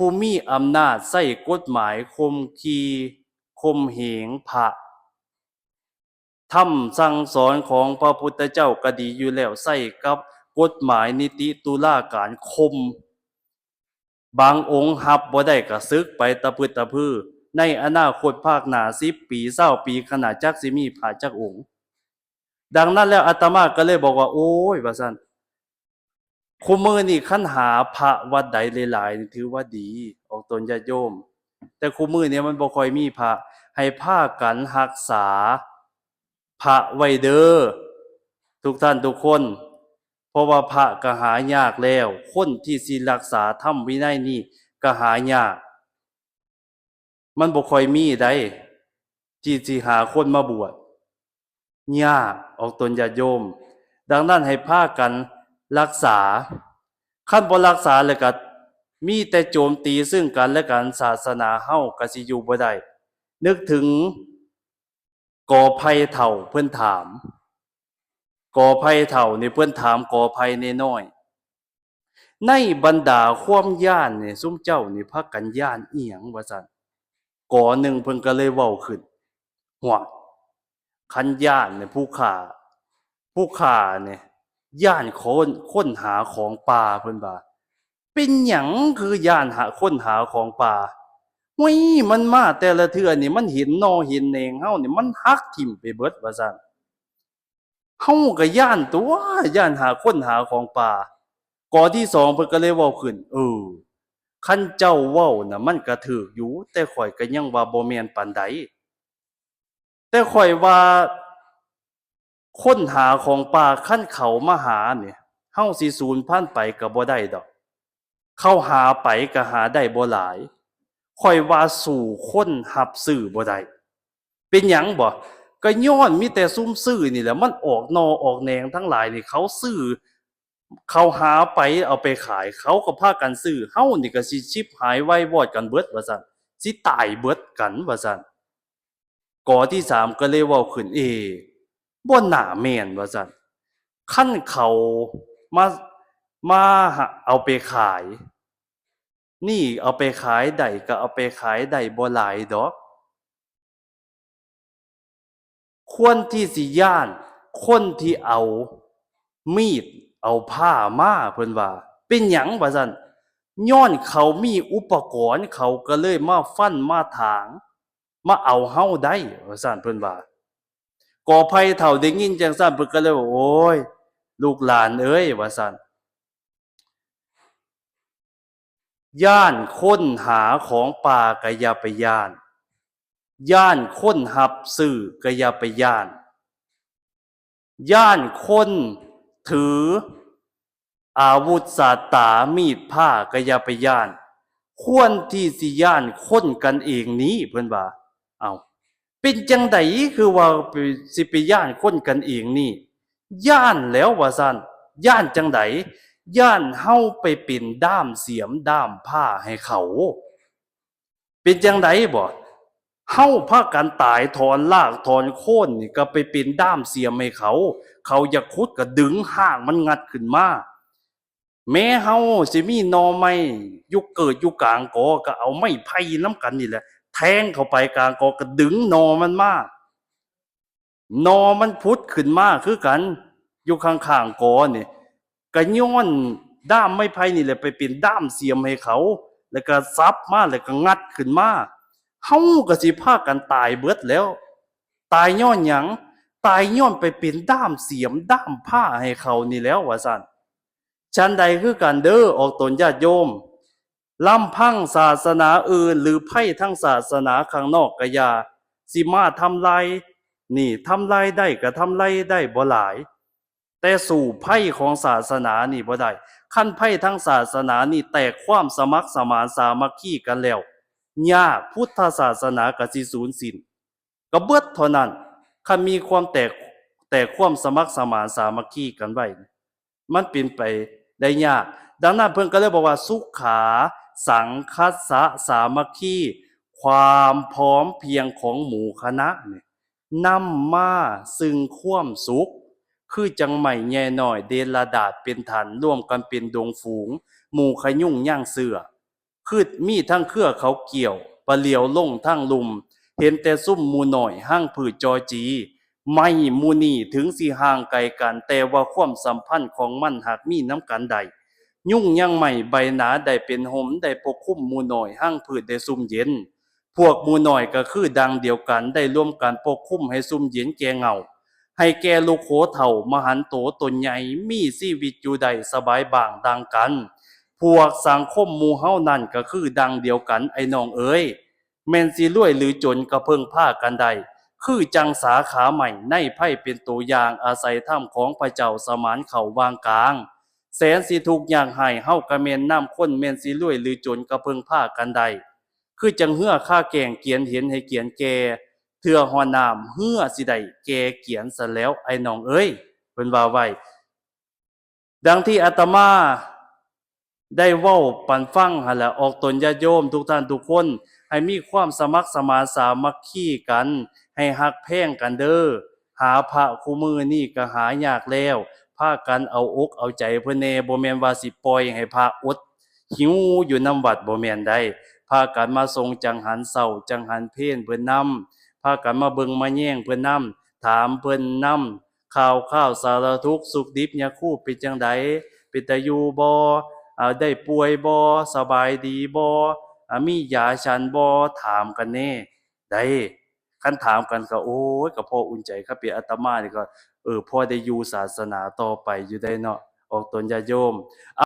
ຜູ້ມີອຳນາດໃຊ້ກົດໝາຍຂົ່ມຂູ່ຂົ່ມເຫງພະ. ທຳສັ່ງສອນຂອງພະພຸດທະເຈົ້າກໍດີຢູ່ແລ້ວ, ໃຊ້ກັບກົດໝາຍນິຕິຕຸລາການຂົ່ມ. ບາງອົງຮັບບໍ່ໄດ້ກໍສຶກໄປຕະພຶດຕະພື. ໃນອະນາຄົດພາກໜ້າ ສິບປີ ຊາວປີ ຂະໜາດຈັກຊິມີພະຈັກອົງ. ດັ່ງນັ້ນແລ້ວອາດຕະມາກໍເລີຍບອກວ່າ ໂອ້ຍ ວ່າຊັ້ນ, ຄູ່ມື້ນີ້ຄັນຫາພະວັດໃດຫຼາຍໆ ຖືວ່າດີ ອອກຕົນຍາດໂຍມ, ແຕ່ຄູ່ມື້ນີ້ມັນບໍ່ຄ່ອຍມີພະ. ໃຫ້ພາກັນຮັກສາພະໄວ້ເດີ້ ທຸກທ່ານທຸກຄົນ, ເພາະວ່າພະກໍຫາຍາກແລ້ວ, ຄົນທີ່ຊິຮັກສາທຳວິໄນນີ້ກໍຫາຍາກ. ມັນບໍ່ຄ່ອຍມີໃດ ທີ່ຊິຫາຄົນມາບວດ, ຍາກ ອອກຕົນຍາດໂຍມ. ດັ່ງນັ້ນໃຫ້ພາກັນຮັກສາ, ຄັນບໍ່ຮັກສາແລ້ວກໍມີແຕ່ໂຈມຕີເຊິ່ງກັນແລະກັນ, ສາສະໜາເຮົາກໍຊິຢູ່ບໍ່ໄດ້. ນຶກເຖິງ ກໍໄຜ່ເຖົ້າເພິ່ນຖາມ, ກໍໄຜ່ເຖົ້ານີ້ເພິ່ນຖາມກໍໄຜ່ນ້ອຍໆ, ໃນບັນດາຄວາມຢ້ານນີ້ ຊຸມເຈົ້ານີ້ພາກັນຢ້ານອີ່ຫຍັງ ວ່າຊັ້ນ. ກໍໜຶ່ງເພິ່ນກໍເລີຍເວົ້າຂຶ້ນ, ຫ້ວຍ ຄັນຢ້ານນີ້ ຜູ້ຂ້າ ຜູ້ຂ້ານີ້ຢ້ານຄົນ ຄົນຫາຂອງປ່າ ເພິ່ນວ່າ. ເປັນຫຍັງຄືຢ້ານຫາ ຄົນຫາຂອງປ່າ? ໂອ້ຍ ມັນມາແຕ່ລະເທື່ອນີ້ ມັນເຫັນໜໍ່ເຫັນແໜງເຮົານີ້ ມັນຫັກຖິ້ມໄປເບິດ ວ່າຊັ້ນ. ເຮົາກໍຢ້ານຕົວະ ຢ້ານຫາ ຄົນຫາຂອງປ່າ. ກໍທີສອງເພິ່ນກໍເລີຍເວົ້າຂຶ້ນ, ເອີ ຄັນເຈົ້າເວົ້ານະ ມັນກໍຖືກຢູ່, ແຕ່ຂ້ອຍກໍຍັງວ່າບໍ່ແມ່ນປານໃດ. ແຕ່ຂ້ອຍວ່າ ຄົນຫາຂອງປ່າ ຄັນເຂົາມາຫານີ້ ເຮົາຊິສູນພັນໄປກໍບໍ່ໄດ້ດອກ. ເຂົາຫາໄປກໍຫາໄດ້ບໍ່ຫຼາຍ. ຂ້ອຍວ່າສູ້ຄົນຮັບຊື້ບໍ່ໄດ້. ເປັນຫຍັງບໍ? ກໍຍ້ອນມີແຕ່ຊຸມຊື້ນີ້ແຫຼະ ມັນອອກໜໍ່ອອກແໜງທັງຫຼາຍນີ້ ເຂົາຊື້ ເຂົາຫາໄປເອົາໄປຂາຍ ເຂົາກໍພາກັນຊື້, ເຮົານີ້ກໍຊິຊິບຫາຍວາຍວອດກັນເບິດວ່າຊັ້ນ, ຊິຕາຍເບິດກັນວ່າຊັ້ນ. ກໍທີສາມກໍເລີຍເວົ້າຂຶ້ນ, ເອ ບໍ່ໜ້າແມ່ນວ່າຊັ້ນ, ຄັນເຂົາມາ ມາເອົາໄປຂາຍນີ້ ເອົາໄປຂາຍໄດ້ກໍເອົາໄປຂາຍໄດ້ບໍ່ຫຼາຍດອກ. ຄວນທີ່ຊິຢ້ານຄົນທີ່ເອົາມີດເອົາພ້າມາ, ເພິ່ນວ່າ. ເປັນຫຍັງວ່າຊັ້ນ? ຍ້ອນເຂົາມີອຸປະກອນ, ເຂົາກໍເລີຍມາຟັນມາຖາງ ມາເອົາເຮົາໄດ້ວ່າຊັ້ນ ເພິ່ນວ່າ. ກໍໄຜ່ເຖົ້າໄດ້ຍິນຈັ່ງຊັ້ນ ເພິ່ນກໍເລີຍວ່າ ໂອ້ຍ ລູກຫຼານເອີຍ ວ່າຊັ້ນ, ຢ້ານຄົນຫາຂອງປ່າກໍຢ່າໄປຢ້ານ, ຢ້ານຄົນຮັບຊື້ກໍຢ່າໄປຢ້ານ, ຢ້ານຄົນຖື ອາວຸດສາດຕາມີດພ້າກໍຢ່າໄປຢ້ານ, ຄວນທີ່ຊິຢ້ານຄົນກັນເອງນີ້ ເພິ່ນວ່າ. ເອົ້າ ເປັນຈັ່ງໃດຄືວ່າໄປ ຊິໄປຢ້ານຄົນກັນເອງນີ້? ຢ້ານແລ້ວວ່າຊັ້ນ. ຢ້ານຈັ່ງໃດ? ຢ້ານເຮົາໄປເປັນດ້າມສຽມດ້າມພ້າໃຫ້ເຂົາ. ເປັນຈັ່ງໃດບໍ? ເຮົາພາກັນຕາຍຖອນລາກຖອນໂຄນນີ້ ກໍໄປເປັນດ້າມສຽມໃຫ້ເຂົາ, ເຂົາຢາກຂຸດກໍດຶງຮາກມັນງັດຂຶ້ນມາ. ແມ້ເຮົາຊິມີໜໍ່ໄມ້ຢູ່ເກີດຢູ່ກາງກໍ ກໍເອົາໄມ້ໄຜ່ນຳກັນນີ້ແຫຼະ ແທງເຂົ້າໄປກາງກໍ ກໍດຶງໜໍ່ມັນມາ. ໜໍ່ມັນຜຸດຂຶ້ນມາຄືກັນ ຢູ່ຂ້າງໆກໍນີ້ ກະຍ້ອນດ້າມໄມ້ໄຜ່ນີ້ແຫຼະໄປເປັນດ້າມສຽມໃຫ້ເຂົາ ແລ້ວກະສັບມາ ແລ້ວກະງັດຂຶ້ນມາ. ເຮົາກະຊິພາກັນຕາຍເບິດແລ້ວ. ຕາຍຍ້ອນຫຍັງ? ຕາຍຍ້ອນໄປເປັນດ້າມສຽມດ້າມພ້າໃຫ້ເຂົານີ້ແລ້ວ ວ່າຊັ້ນ. ສັນໃດຄືກັນເດີ ອອກຕົນຍາດໂຍມ, ລຳພັງສາສະໜາອື່ນ ຫຼື ໄພທາງສາສະໜາຂ້າງນອກກະຢ່າ ຊິມາທຳລາຍນີ້ ທຳລາຍໄດ້ກະທຳລາຍໄດ້ບໍ່ຫຼາຍ ແຕ່ສູ້ໄພຂອງສາສະໜານີ້ບໍ່ໄດ້. ຄັນໄພທາງສາສະໜານີ້ແຕກ ຄວາມສະໝັກສະໝານສາມັກຄີກັນແລ້ວ ຍາກ ພຸດທະສາສະໜາກະຊິສູນສິ້ນ ກະເບິດເທົ່ານັ້ນ. ຄັນມີຄວາມແຕກ ແຕກຄວາມສະໝັກສະໝານສາມັກຄີກັນໄວ້ ມັນເປັນໄປໄດ້ຍາກ. ດັ່ງນັ້ນເພິ່ນກໍເລີຍບອກວ່າ ສຸຂາສັງຄັດສະສາມັກຄີ, ຄວາມພ້ອມພຽງຂອງໝູ່ຄະນະນີ້ ນຳມາຊຶ່ງຄວາມສຸກ ຄືຈັ່ງໄມ້ໃຫຍ່ນ້ອຍເດລະດາດເປັນຖັນ ລວມກັນເປັນດົງຝູງ ໝູ່ຂະຍຸງຍ່າງເສື້ອ. ຄືມີທັງເຄືອເຂົາກ້ຽວ ປະຫຼຽວລົງທາງລຸ່ມ ເຫັນແຕ່ຊຸມໝູນ້ອຍຮັງພືດຈໍຈີ. ໄມ້ໝູນີ້ເຖິງຊິຫ່າງໄກກັນ ແຕ່ວ່າຄວາມສຳພັນຂອງມັນຫາກມີນຳກັນໄດ້. ຍຸງຍັງໄມ້ໃບໜາໄດ້ເປັນຮົ່ມ ໄດ້ປົກຄຸມໝູນ້ອຍຮັງພືດໄດ້ຊຸ່ມເຢັນ. ພວກໝູນ້ອຍກໍຄືດັ່ງດຽວກັນ ໄດ້ລວມກັນປົກຄຸມໃຫ້ຊຸ່ມເຢັນແກ່ເຫງົ້າ ໃຫ້ແກ່ລູກໂຫເຖົ້າມະຫັນໂຕຕົນໃຫຍ່ ມີຊີວິດຢູ່ໄດ້ສະບາຍບ້າງດັ່ງກັນ. ພວກສັງຄົມໝູເຮົານັ້ນກໍຄືດັ່ງດຽວກັນ ໄອ້ນ້ອງເອີຍ. ແມ່ນຊິລວຍຫຼືຈົນກໍເພິ່ງພາກັນໄດ້ ຄືຈັ່ງສາຂາໄມ້ໃນໄພເປັນໂຕຢ່າງ ອາໄສທຳຂອງພະເຈົ້າສະໝານເຂົ້າຫວ່າງກາງ. ແສນຊິທຸກຍາກໄຮ້ ເຮົາກໍແມ່ນນຳຄົນ ແມ່ນຊິລວຍຫຼືຈົນກໍເພິ່ງພາກັນໄດ້ ຄືຈັ່ງເຮືອຄາແກ້ງ ກຽນເຫັນໃຫ້ກຽນແກ່ ເທື່ອຮ່ອນນ້ຳເຮືອຊິໄດ້ແກ່ກຽນຊັ້ນແລ້ວ ໄອ້ນ້ອງເອີຍ ເພິ່ນວ່າໄວ້. ດັ່ງທີ່ອາດຕະມາໄດ້ເວົ້າປັນຟັງຫັ້ນລະ ອອກຕົນຍາດໂຍມທຸກທ່ານທຸກຄົນ ໃຫ້ມີຄວາມສະໝັກສະໝານສາມັກຄີກັນ ໃຫ້ຮັກແພງກັນເດີ້. ຫາພະຄູ່ມື້ນີ້ກໍຫາຍາກແລ້ວ ພາກັນເອົາອົກເອົາໃຈເພິ່ນແດ່ ບໍ່ແມ່ນວ່າຊິປ່ອຍໃຫ້ພະອົດຫິວຢູ່ນຳວັດ ບໍ່ແມ່ນໃດ໋. ພາກັນມາສົ່ງຈັງຫັນເຊົ້າ ຈັງຫັນເພນເພິ່ນນຳ ພາກັນມາເບິ່ງມາແຍງເພິ່ນນຳ ຖາມເພິ່ນນຳ ຂ່າວຄາວສາລະທຸກສຸກດິບ ຍາຄູເປັນຈັ່ງໃດ ເປັນຕາຢູ່ບໍ່ ເອີ ໄດ້ປ່ວຍບໍ່ ສະບາຍດີບໍ່ ເອີ ມີຢາສັນບໍ່ ຖາມກັນແດ່ ໄດ້. ຄັນຖາມກັນກໍ ໂອ້ຍ ກໍພໍອຸ່ນໃຈ ຄັນເປັນອາດຕະມານີ້ກໍ ເອີ ພໍໄດ້ຢູ່ສາສະໜາຕໍ່ໄປຢູ່ໄດ໋ເນາະ ອອກຕົນຍາດໂຍມ.